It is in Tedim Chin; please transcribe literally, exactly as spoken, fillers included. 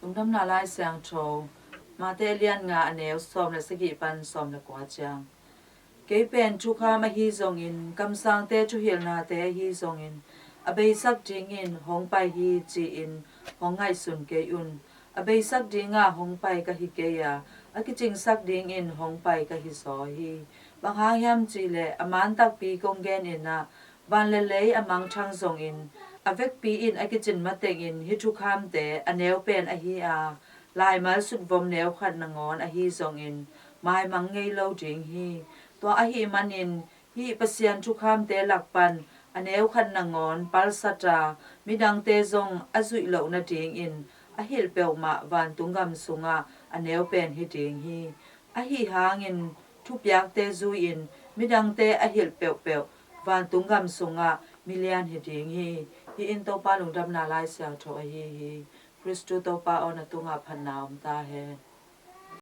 Lungdamna Lai Siangtho, Mate a lian nga, a neu sawm le sagih pan sawm le kua ciang. Kei pen thukham ahi zongin, kamsangte thuhilhnate ahi zongin, a beisak dingin hong pai hi ci-in hong ngaihsun kei un. A beisak dinga hong pai ka hi kei a, a kicingsak dingin hong pai ka hi zaw hi. Bang hang hiam cihleh, a man takpi kong genin ah, van le lei a mangthang zongin, a vekpi in a kicin matengin hih thukhamte a neu pen ahi a, laimal sutvom neu khat nangawn ahi zongin, maimang ngei lo ding hi. Tua ahih manin, hih Pasian thukhamte lak pan a neu khat nangawn palsat a, midangte zong a zuih loh nadingin a hilh peuhmah vantung gam sungah a neu pen hi ding hi. Ahi hangin, thupiakte zui-in midangte a hilh peuhpeuh vantung gam sungah milian hi ding hi. Hih in Topa Lungdamna Lai Siangtho ahi hi. Khristu Topa aw, na tungah phatna om ta hen.